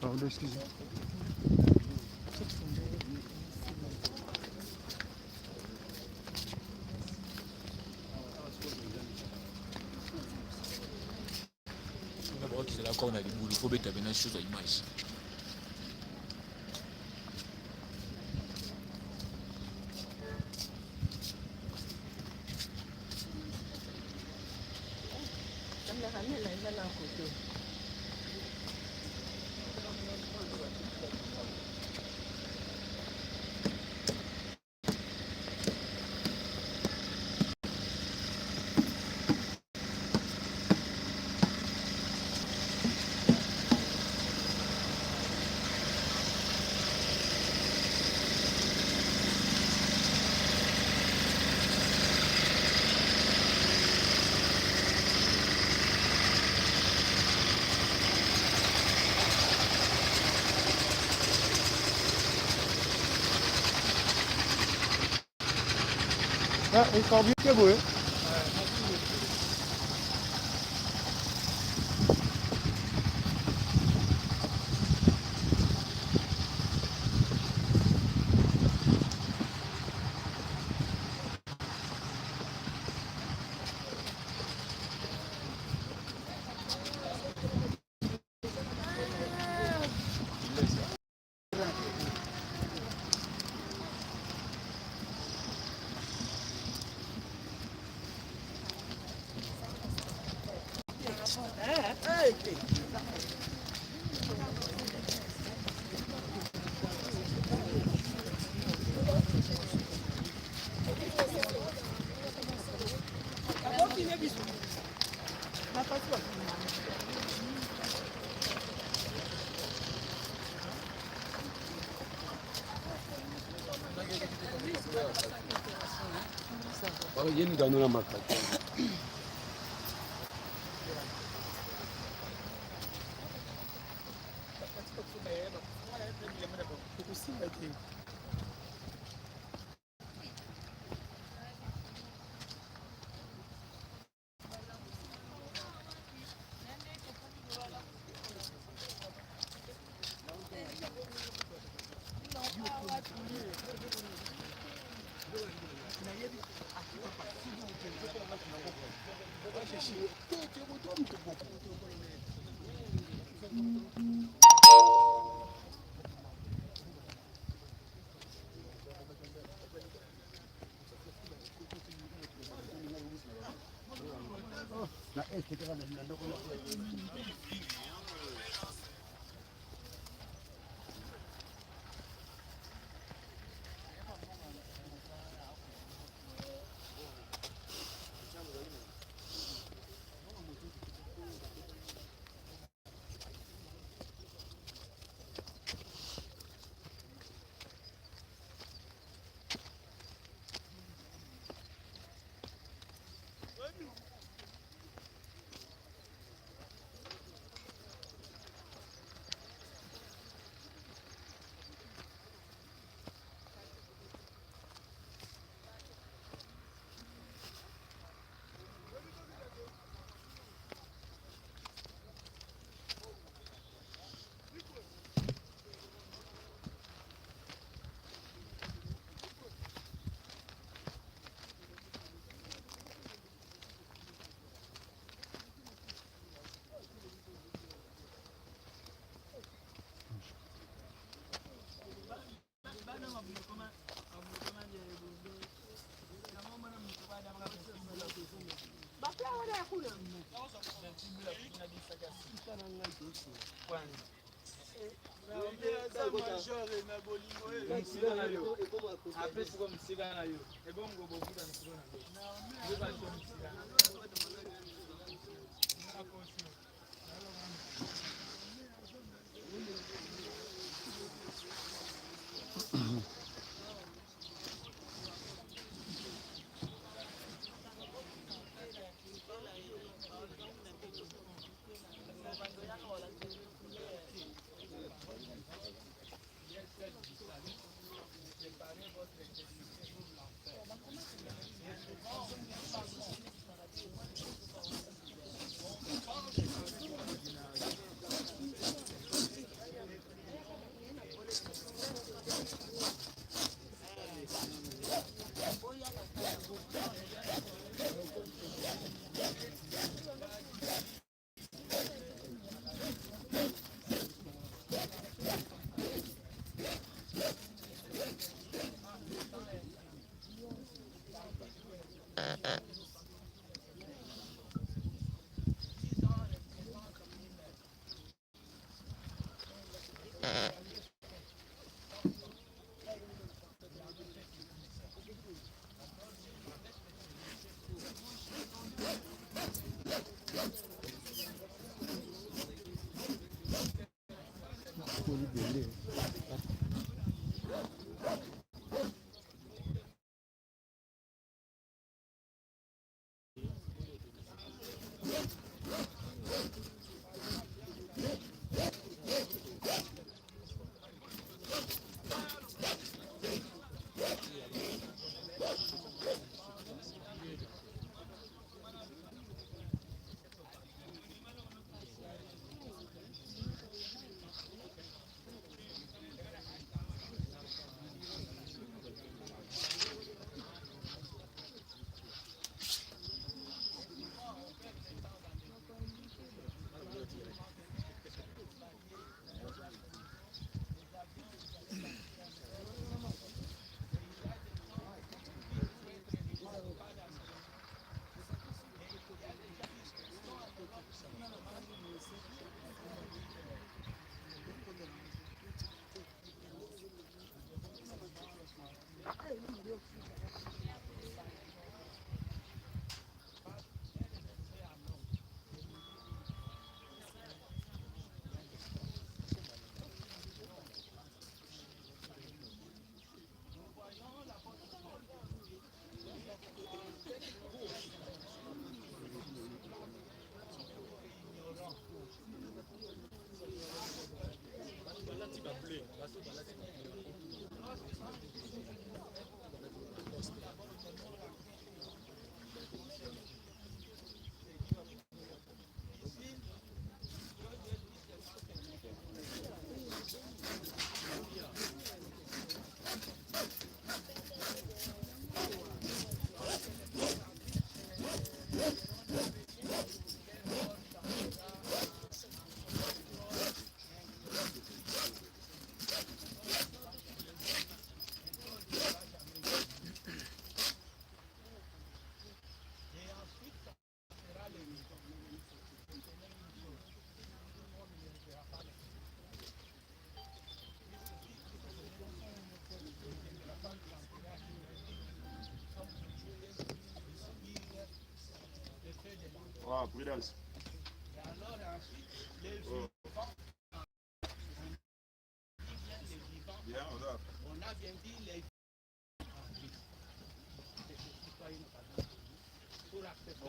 Pardon, excusez. Bakokisela kor na libulu fo beta pena chose ya image. Ah, ekorbi boye. Ye moto anona makata. Na este kaka na ndako na. Ah, prudence. Oh. Bien, on a. On a bien dit les pour accepter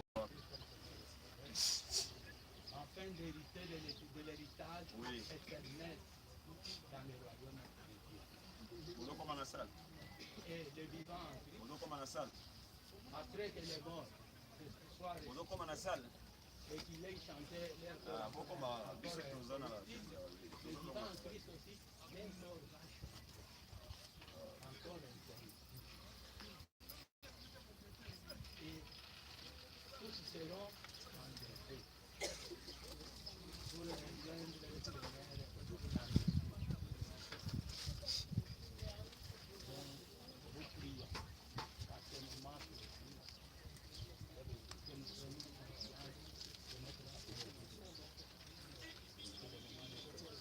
enfin d'hériter de l'héritage Oui. éternel dans le royaume de Dieu. Ozokoma na salle. Et le vivant en Christ, Ozokoma na salle. après que les morts soient ressuscités Ozokoma na salle. et qu'il ait chanté leur Ah, bokoma encore biso toza na le vivant en Christ aussi, même mort va chanter. Encore un peu. Et tous seront enlevés pour rejoindre le Seigneur dans les cieux. Donc, nous prions à ce moment précis que nous prenions conscience de notre avenir. C'est le moment de prier.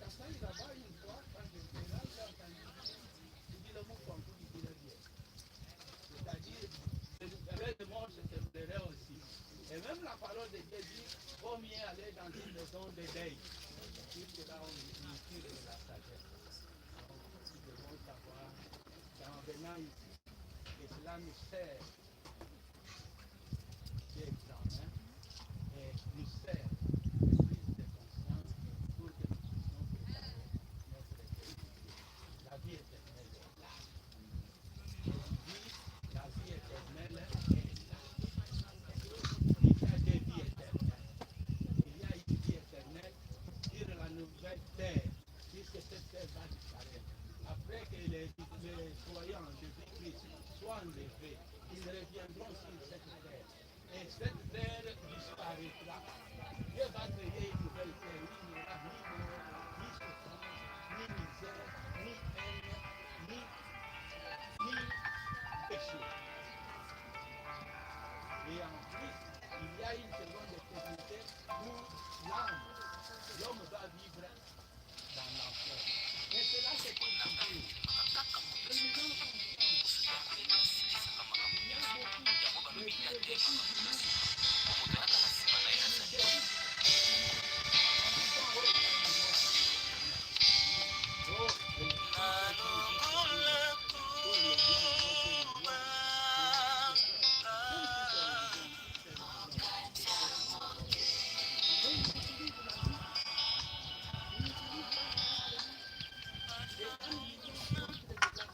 Kasai là-bas, une fois, quand j'étais là, j'ai entendu, il dit le mot concours, il dit bien. C'est-à-dire, les morts se plairait aussi. Et même la parole de Dieu dit, vaut mieux aller dans une maison de deuil, puisque là on tire de la sagesse. Donc, nous devons savoir qu'en venant ici, et cela nous sert d'examen et nous sert de prise de conscience pour que nous puissions préparer notre éternité. La vie éternelle est là. Je dis, la vie éternelle est là. Il y a des vies éternelles. Il y a une vie éternelle sur la nouvelle terre, puisque cette terre va disparaître. seront enlevés. Ils reviendront sur cette terre. Et cette terre disparaîtra. Dieu va créer une nouvelle terre où il n'y aura ni mort, ni souffrance, ni misère, ni haine, ni péché. Et en plus, il y a une seconde éternité où l'âme, l'homme va vivre dans l'enfer. Et cela, c'est pour toujours. Prenons conscience. Il y a beaucoup de philosophies humaines. Oh,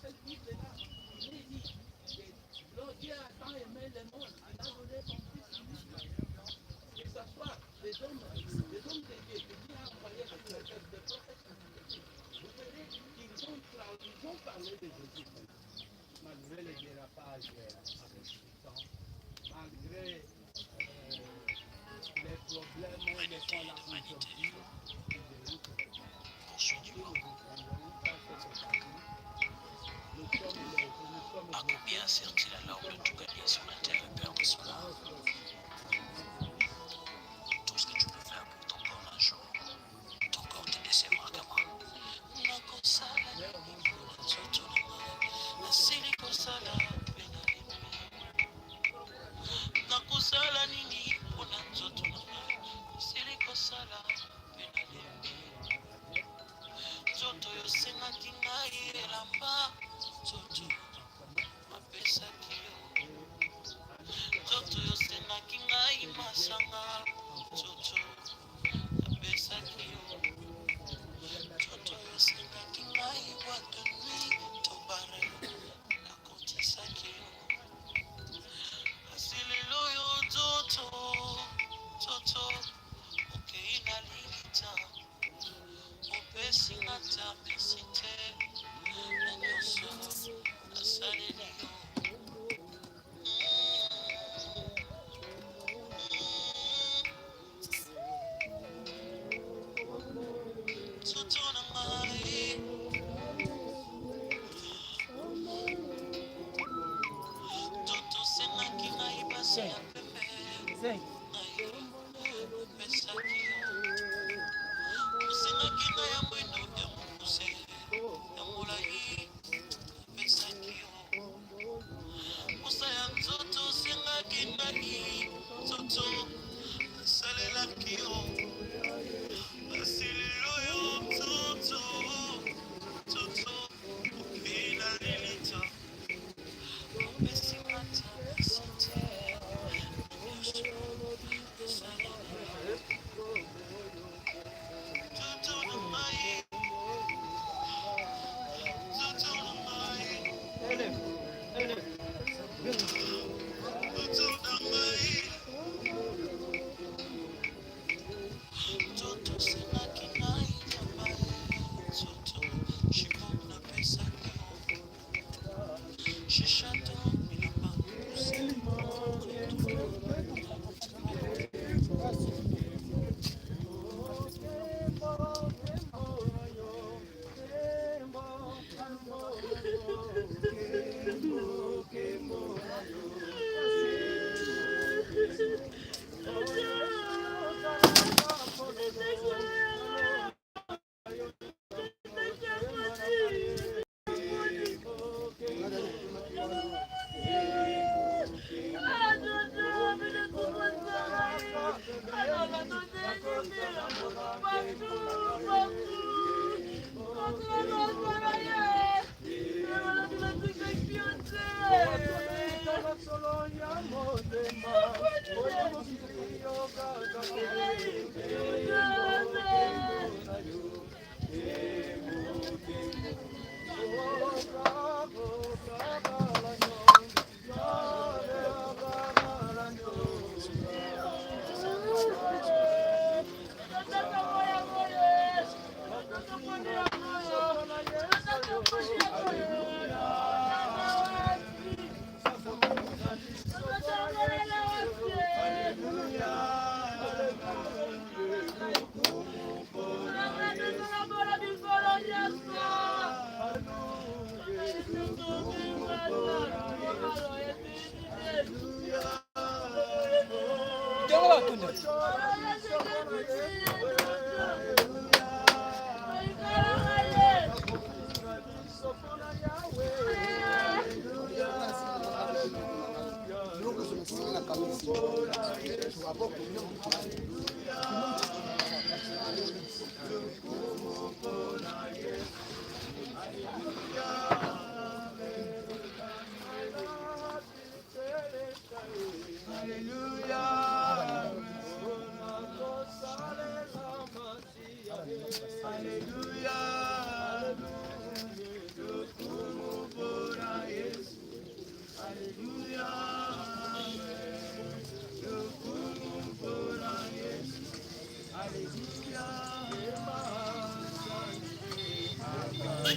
Cette Bible-là, il est dit que Dieu a tant aimé le monde, il a donné son Fils unique. Que ce soit des hommes de Dieu, que Dieu a envoyé des prophètes, vous verrez qu'ils ont parlé de Jésus-Christ. Malgré les dérapages avec le temps, malgré les problèmes qui sont là aujourd'hui, nous sommes À combien sert-il à l'homme de tout gagner sur la terre et perdre son âme? Tout ce que tu peux faire pour ton corps un jour, ton corps te décevra demain. Nakosala nini mpona nzoto na ngai? Nasili kosala mpe nalembi. Nakosala nini mpona nzoto na ngai? Nasili kosala mpe nalembi. Nzoto oyo osengaki ngai elamba, nzoto napesaki yo. Nzoto oyo osengaki ngai masanga, nzoto napesaki yo. Nzoto oyo osengaki ngai boîte de nuit to bar, nakotisaki yo. Kasi lelo oyo nzoto, nzoto okei na lilita, opesi nga ta merci te na nyonso nasaleli yo. Nzoto na ngai, nzoto osengaki ngai basi ya pembe, 5. Ngai opesaki yo. Osengaki ngai ya mwindo, ya mokuse, ya molai, opesaki yo.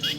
Je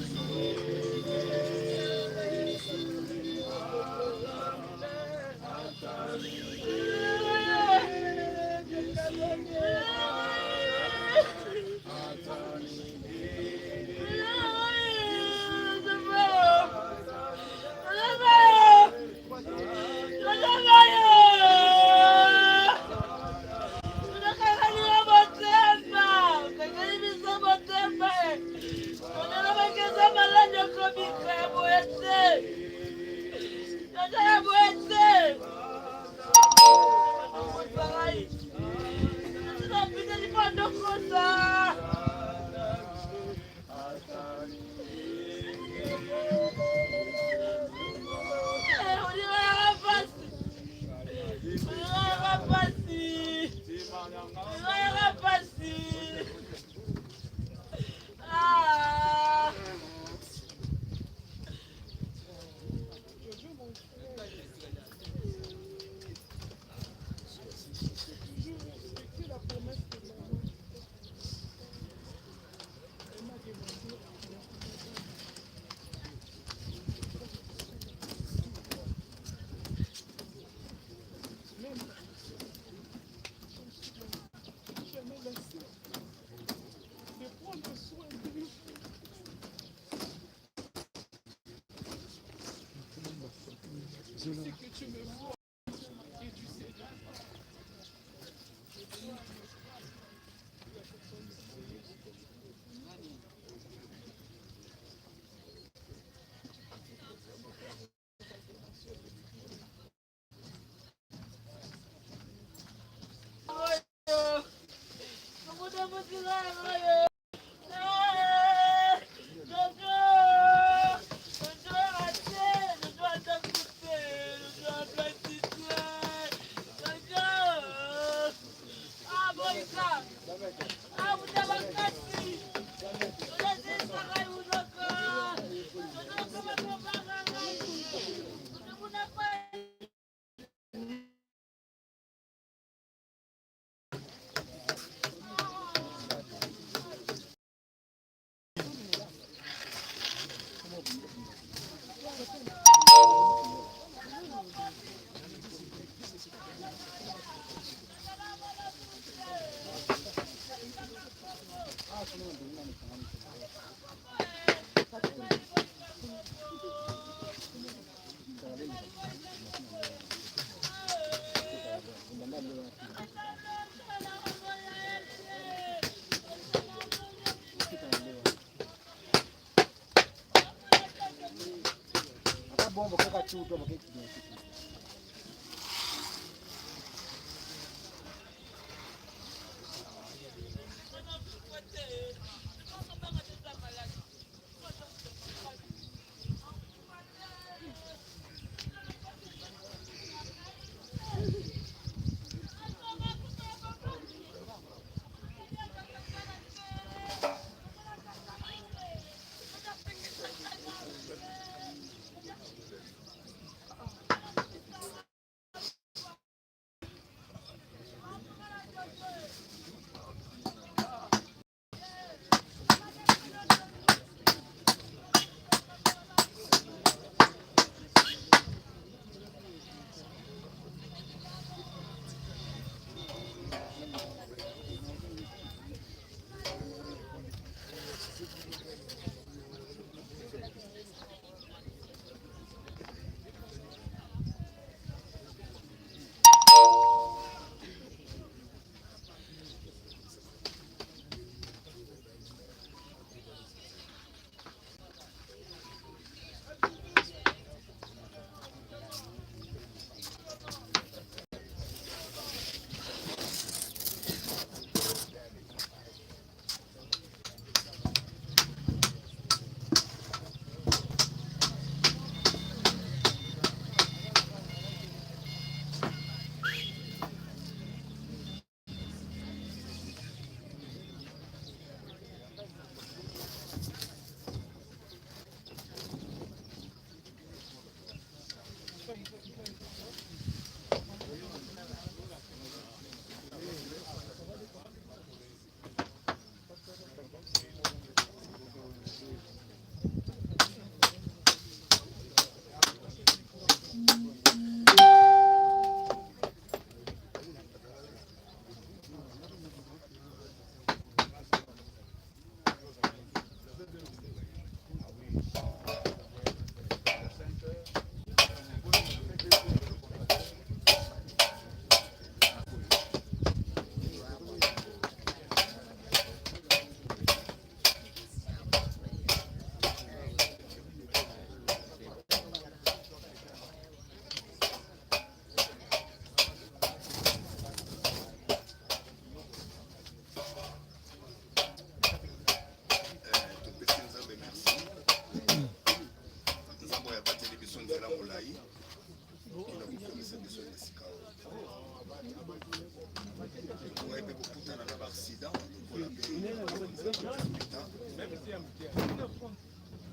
sais que tu me vois et tu sais de Bombo kaka chuto bakeki.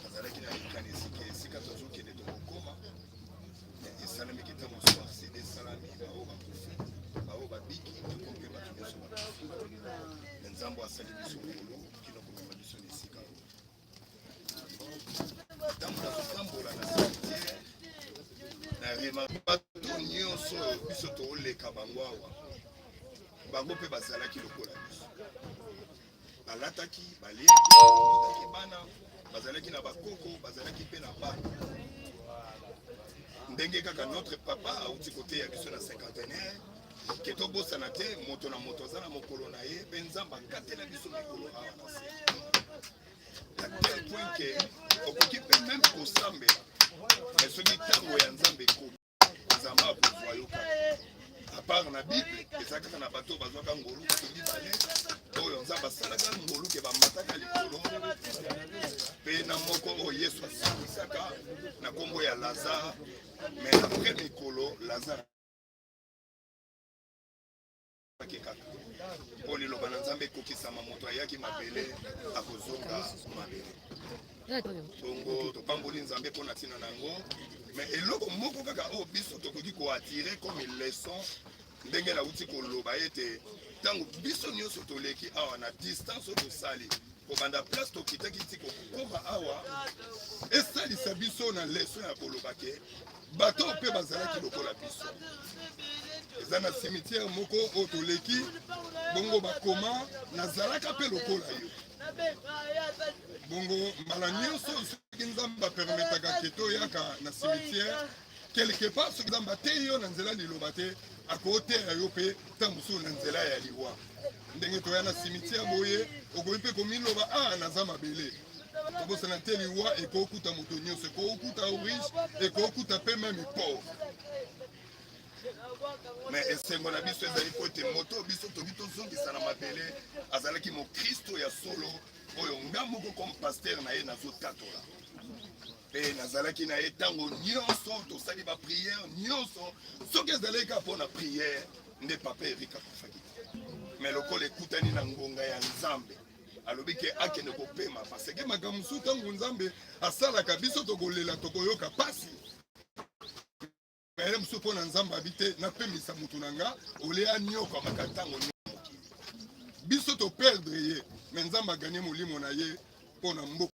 Azalaki na likanisi ke esika tozokende tokokoma, esalamiki ntango mosusu accident esalami, baoyo bakufi, baoyo babiki, toko mpe bato nyonso bakufi. Me Nzambe asali biso ngolu kino komema biso na esika oyo. Ntango nazotambola na cimetière, na remarque bato nyonso oyo biso tooleka bango awa, bango mpe bazalaki lokola biso, balataki, baliaki, babotaki bana, bazalaki na bakoko, bazalaki mpe na bana, ndenge kaka notre papa auti koteya biso na cinquantenaire ke tobosana te, moto na moto aza na mokolo na ye, mpe Nzambe akatela biso mikolo awa na se, à tel point ke okoki mpe même kosambela, mais soki ntango ya Nzambe ekomi, Nzambe akozwa yo kaka. À part na Bible, eza kaka na bato bazwaka ngolu, bato mibale oyo Nzambe asalaka ngolu ke bamataka likolo, mpe na moko oyo Yesu asekwisaka na nkombo ya Lazare, mais après mikolo Lazare ake kaka, mpo liloba na Nzambe ekokisama: moto ayaki mabele, akozonga mabele. Bongo topamboli Nzambe mpo na ntina na yango. Mais eloko moko kaka oyo biso tokoki koattirer comme leçon, ndenge nauti koloba ete ntango biso nyonso toleki awa na distance oyo tosali kobanda place tokitaki ti kokoma awa, esalisa biso na leçon ya koloba ke bato mpe bazalaki lokola biso. Eza na cimetière moko oyo toleki bongo, bakoma: "Nazalaka mpe lokola yo." Bongo mbala nyonso soki Nzambe apermettaka ke toyaka na cimetière quelque part, soki Nzambe ateyi yo na nzela liloba te, akoteya yo mpe ntango mosusu na nzela ya liwa. Ndenge toya na cimetière boye, okoki mpe komiloba: "A, naza mabele." Tobosana te, liwa ekokuta moto nyonso, ekokuta riche, ekokuta mpe même pauvre. Mais esengo na biso ezali po ete moto biso toki tozongisa na mabele azalaki mokristo ya solo, oyo nga moko comme pasteur na ye nazotatola, mpe nazalaki na ye ntango nyonso, tosali baprière nyonso. Soki ezalaki kaka mpo na prière nde papa Erik akufaki te, mais lokola ekutani na ngonga ya Nzambe, alobi ke akende kopema, parce que makambo mosusu ntango Nzambe asalaka, biso tokolela, tokoyoka pasi, mayele mosusu mpo na Nzambe abi te: "Napemisa motu na nga ole anyokwamaka ntango nyonso mokili." Biso toperdre ye, mais Nzambe agagner molimo na ye mpo na mboka.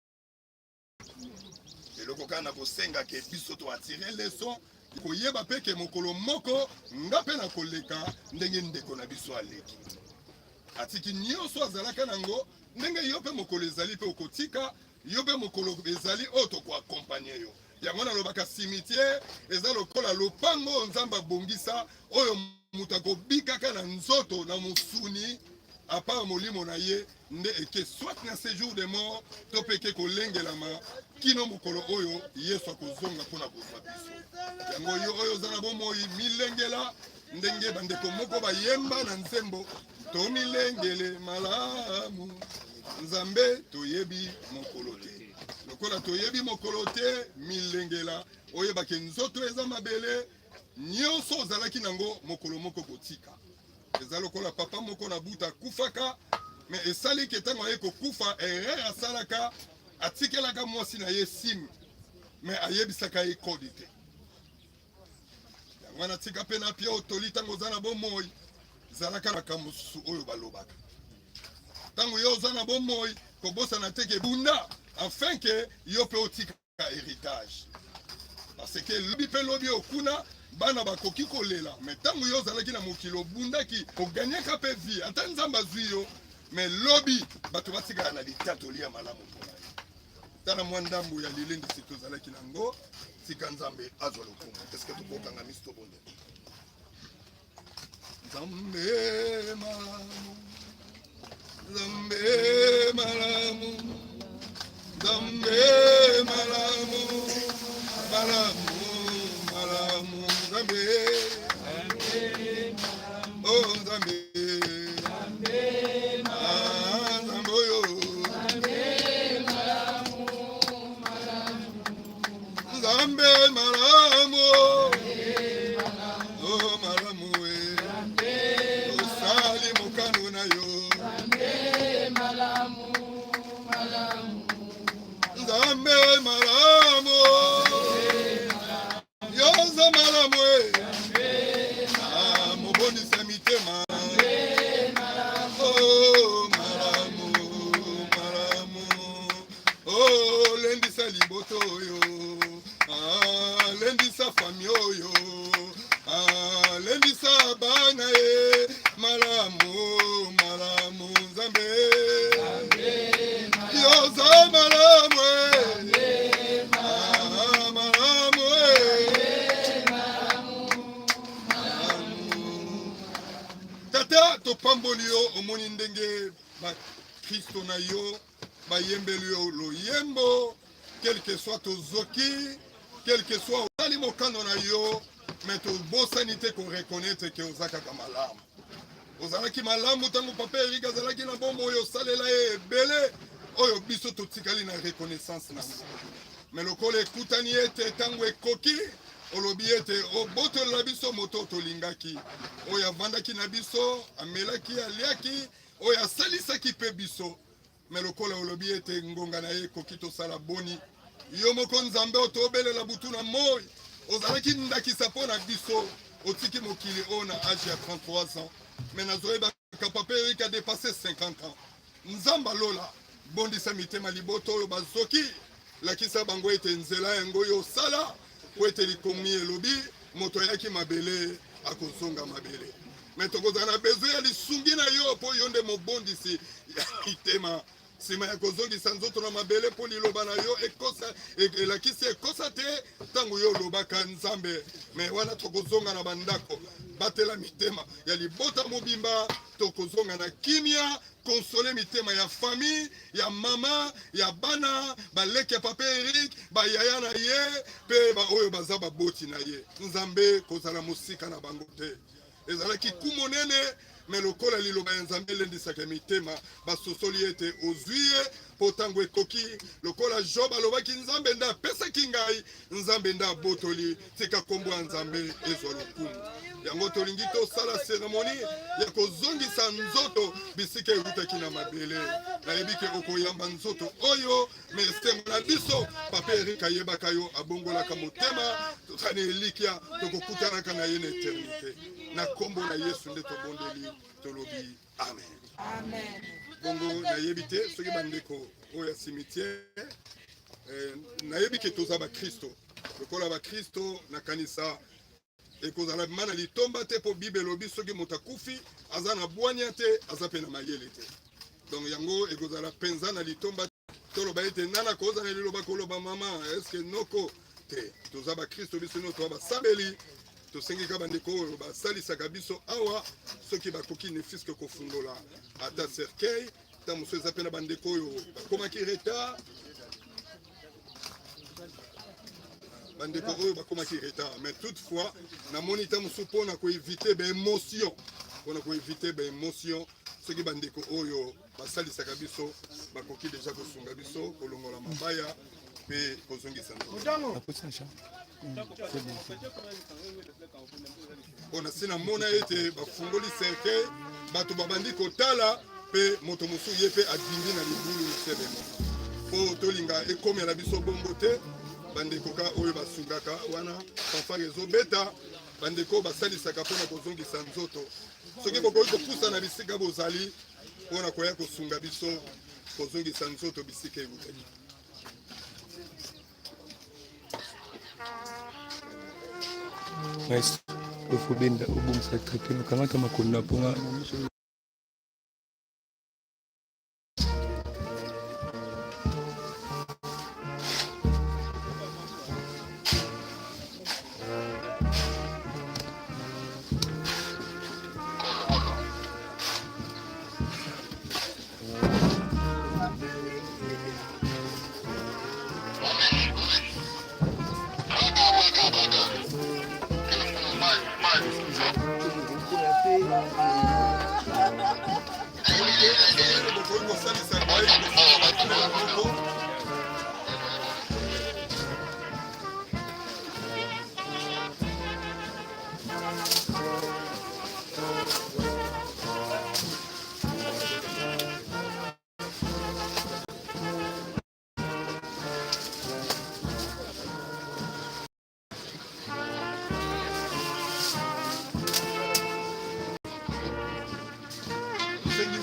Eloko kaka na kosenga ke biso toattirer leçon, koyeba mpe ke mokolo moko nga mpe na koleka ndenge ndeko na biso aleki, atiki nyonso azalaka nango, ndenge yo mpe mokolo ezali mpe okotika, yo mpe mokolo ezali oyo tokoaccompagner yo. Yango nalobaka, cimetière eza lokola lopango oyo Nzambe abongisa, oyo moto akobikaka na nzoto na mosuni, à part molimo na ye nde eke soit na séjour de mort to mpe eke kolengelama kino mokolo oyo Yesu akozonga mpona kozwa biso. Yango yo oyo oza na bomoi, milengela, ndenge bandeko moko bayemba na nzembo: "Tomilengele malamu, Nzambe, toyebi mokolo te." Lokola toyebi mokolo te, milengela, oyebake nzoto eza mabele, nyonso ozalaki nango mokolo moko kotika. Eza lokola papa moko na buta akufaka, mais esali ke ntango aye kokufa, erreur asalaka, atikelaka mwasi na ye sim, mais ayebisaka ye code te. Yango wana tika mpe na pia otoli: ntango oza na bomoi, zalaka makambo mosusu oyo balobaka. Ntango yo oza na bomoi, kobosana te ke bunda afin ke yo mpe otika héritage, parce que lobi mpe lobi oyo kuna bana bakoki kolela, mais ntango yo ozalaki na mokili, obundaki, ogagnaka mpe vie. Ata Nzambe azwi yo, mais lobi bato batikala na litatoli ya malamu mpona yo. Tala mwa ndambo ya lilendisi tozalaki nango. Tika Nzambe azwa lokumu. Eske tokokanga miso, tobondela? Nzambe malamu, Nzambe malamu, Nzambe malamu, malamu, malamu, Nzambe, oh Nzambe. Ah, Nzambe oyo, Nzambe malamu, oh malamu e, osali mokano na yo. Malamu, malamu. Oh, lendisa libota oyo. Ah, lendisa fami oyo. Ah, lendisa bana ye. Malamu, malamu Nzambe. Yoza malamu. Eh. Ah, malamu. Eh. Malamu. Tata, topamboli yo, omoni ndenge bakristo na yo bayembeli yo loyembo, quelque soit tozoki, quelque soit osali mokano na yo, mais tobosani te koreconnaitre ke oza kaka malamu. Ozalaki malamu ntango papa Eric azalaki na bomoi, osalela ye ebele oyo biso totikali na reconnaissance na yango. Mais lokola ekutani ete ntango ekoki, olobi ete obotolela biso moto tolingaki, oyo avandaki na biso, amelaki, aliaki, oyo asalisaki mpe biso. Me lokola olobi ete ngonga na ye ekoki, tosala boni? Yo moko Nzambe oyo tobelela butu na moi, ozalaki ndakisa mpo na biso, otiki mokili oyo na age ya 33 ans, me nazoyebaka papa Eric a dépassé 50 ans. Nzambe alola, bondisa mitema libota oyo bazoki, lakisa bango ete nzela yango oyo osala, mpo ete likomi elobi moto ayaki mabele akozonga mabele. Me tokozala na besoin ya lisungi na yo, mpo yo nde mobondisi ya mitema. Nsima ya kozongisa nzoto na mabele, mpo liloba na yo ekosa, elakisi ekosa te ntango yo olobaka Nzambe. Me wana tokozonga na bandako, batela mitema ya libota mobimba, tokozonga na kimia, konsole mitema ya famille, ya mama, ya bana, baleki ya papa Eric, bayaya na ye, mpe baoyo baza baboti na ye. Nzambe, kozala mosika na bango te. Ezalaki ku monene, me lokola liloba ya Nzambe elendisaka mitema, basosoli ete ozwi ye mpo ntango ekoki. Lokola Job alobaki, Nzambe nde apesaki ngai, Nzambe nde abotoli, tika nkombo ya Nzambe ezwa lokumu. Yango tolingi tosala seremoni ya kozongisa nzoto bisika eutaki na mabele. Nayebi ke okoyamba nzoto oyo, me esengo na biso papa Eric ayebaka yo, abongolaka motema, tozali elikya tokokutanaka na ye na eternite. Na nkombo na Yesu nde tobondeli, tolobi amen. Amen. Bongo nayebi te soki bandeko oyo ya cimetière, nayebi ke toza bakristo. Lokola bakristo, nakanisa ekozala mana litomba te, mpo Bible elobi soki moto akufi aza na bwanya te, aza mpe na mayele te. Donc yango ekozala mpenza na litomba toloba ete nana kozala na liloba koloba mama eske noko te. Toza bakristo biso nyonso, toza basambeli. Tosengi kaka bandeko oyo basalisaka biso awa, soki bakoki ne fiske kofungola ata cercueil. Ntango mosusu eza mpe na bandeko oyo bakomaki retard, bandeko oyo bakomaki retard, mais toutefois namoni ntango mosusu mpona koevite baémotion, mpona koevite baémotion, soki bandeko oyo basalisaka biso bakoki deja kosunga biso kolongola mabaya mpe kozongisa nzoto. Mpona si namona ete bafungoli cercueil, bato babandi kotala, mpe moto mosusu ye mpe adindi na libulu sebemo. Mpo tolinga ekomela biso bongo te, bandeko ka oyo basungaka wana fanfare ezobeta, bandeko basalisaka mpona kozongisa nzoto, soki bokoki kopusana bisika bozali mpona koya kosunga biso kozongisa nzoto bisika eutaki. Maestro, ofobenda obongisa traite nokamata makolo na mponga. Bokoki kosalisa ngai kosala bafleur moko.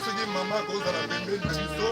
Soki mama akozala pembeni na biso.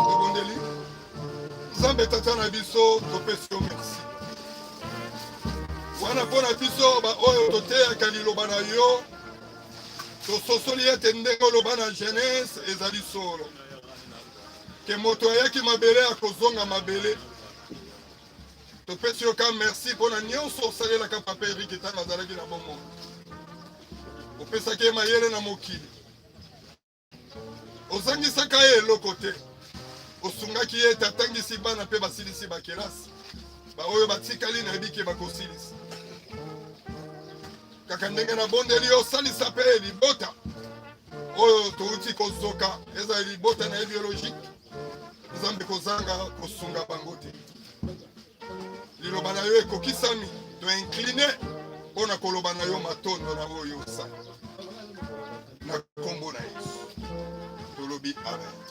Tobondeli Nzambe Tata na biso, topesi yo merci wana mpo na biso baoyo toteyaka liloba na yo. Tososoli ete ndenge oloba na Genese ezali solo, ke moto ayaki mabele akozonga mabele. Topesi yo ka merci mpo na nyonso osalelaka papa Eric ntango azalaki na bomoi. Opesaki ye mayele na mokili, ozangisaka ye eloko te, osungaki ye ete atangisi bana mpe basilisi bakelasi. Baoyo batikali nayebi ke bakosilisa kaka ndenge nabondeli yo. Osalisa mpe libota oyo touti kozoka, ezali libota na ye biologique. Nzambe, kozanga kosunga bango te. Liloba na yo ekokisami, toincline mpo na koloba na yo matondo na oyo osala. Na nkombo na Yesu tolobi amen.